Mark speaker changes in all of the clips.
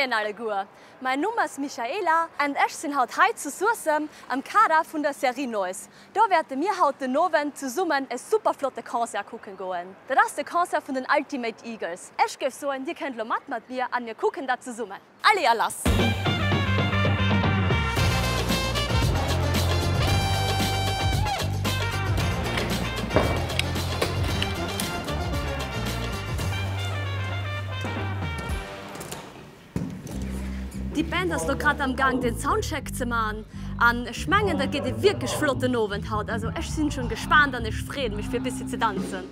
Speaker 1: Moien alleguer, mäin Numm ass Michaela and ech sinn haut hei zu Suessem am Kader vun der Serie Noise. Do wäerte mir haut den Owend zesummen e super flotte Concert kucken goen. Dat ass de Concert vun den Ultimate Eagles. Ech géif soen, dir kënnt lo mat mat mir an mir kucken dat zesummen. Allez a lass! Déi Band ass lo grad am Gang den Soundcheck ze man an ech mengen dat geet e wierklech flotten Owend haut. Also ech sinn schon gespaant an ech freeën mech fir e bissi ze danzen.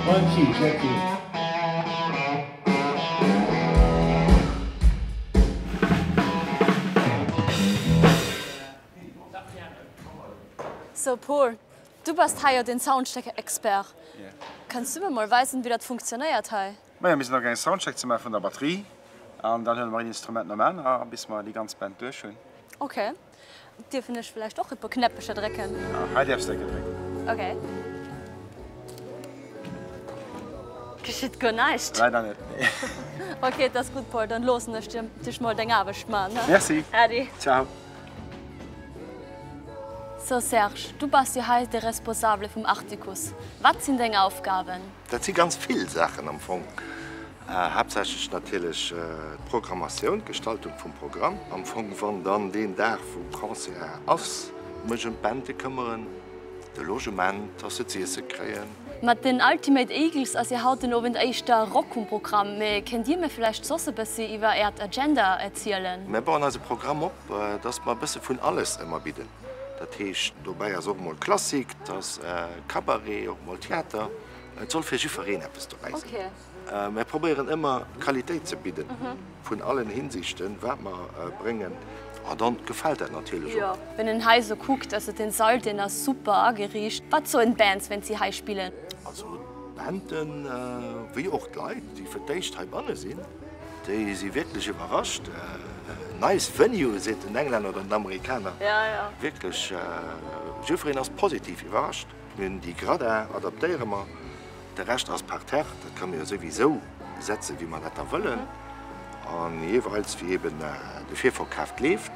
Speaker 2: One two check two.
Speaker 1: So Paul, du bass hei jo den Soundcheck-Expert. Kanns du mir mol weisen wéi dat funktionéiert hei?
Speaker 3: Majo, mir sinn amgaangen Soundcheck ze maachen vun der Batterie an dann huele mer een Instrument nom aner bis mer déi ganz Band duerch hunn.
Speaker 1: Ok. Dierfen ech vläicht och e puer Knäppecher drécken?
Speaker 3: Jo, hei däerfs de ecke drécken.
Speaker 1: Ok. Geschitt guer näischt.
Speaker 3: Leider net, nee.
Speaker 1: Ok, et ass gutt, Paul, dann loossen ech dech mol deng Aarbecht man, he?
Speaker 3: Merci.
Speaker 1: Äddi.
Speaker 3: Ciao.
Speaker 1: So Serge, du bass jo hei de Responsabele vum Artikuss. Wat sinn deng Aufgaben?
Speaker 4: Dat si ganz vill Saachen am Fong. Haaptsächlech natierlech d'Programmatioun, d'Gestaltung vum Programm. Am Fong, wann dann deen Dag wou Concert ass, mech ëm d'Bande këmmeren, de Logement, dass se z'iesse kréien.
Speaker 1: Mat den Ultimate Eagles ass jo haut den Owend éischter Rock um Programm, mee kennt Dir mir vläicht soss e bëssi iwwer Äert Agenda erzielen?
Speaker 4: Mir bauen eise Programm op, dass mer e bësse vun alles ëmmer bidden. Dat heescht, dobäi ass och emol Klassik, et ass Cabaret, och emol Theater. Et soll fir jifereen eppes dobäi sinn. Mir probéieren ëmmer Qualitéit ze bidden, vun allen Hinsichten, wat mer bréngen. An dann gefält dat natierlech och.
Speaker 1: Wenn een hei esou kuckt, also den Sall, deen ass super ageriicht. Wat soen d'Bands, wenn si hei spillen?
Speaker 4: Also d'Banden, wéi och d'Leit, déi fir d'éischt heibanne sinn, Déi si wierklech iwwerrascht. Nice venue, seet den Englänner oder den Amerikaner. Wierklech, jiddwereen ass positiv iwwerrascht. Mir hunn déi Gradin, adaptéiere mer. De Rescht ass Parterre, dat kann mir jo souwisou setzen, wéi mer dat da wëllen. An jeeweils, wéi eben de Virverkaf leeft,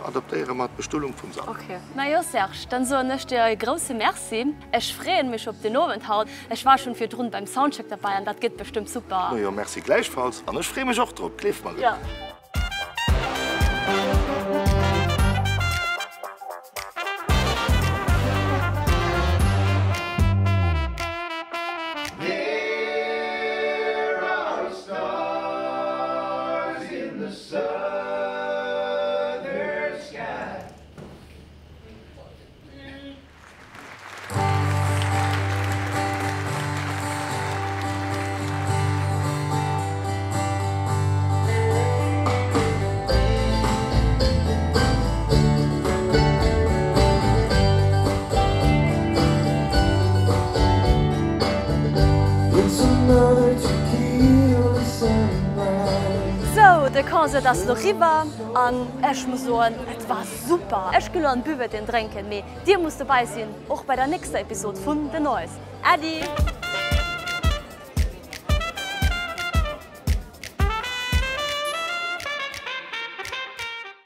Speaker 4: adaptéiere mer d'Bestuhlung vum Sall.
Speaker 1: Ok. Majo Serge, dann soen ech dir e grousse Merci. Ech freeën mech op den Owend haut. Ech war schon virdrun beim Soundcheck derbei an dat gëtt bestëmmt super.
Speaker 4: Majo Merci gläichfalls an ech freeë mech och drop, gleef mer et.
Speaker 1: Sou, de Concert ass lo riwwer an ech muss soen, et war super! Ech gi lo an d'Buvette een drénken, mee Dir musst dobäi sinn, och bei der nächster Episod vun The Noise. Äddi!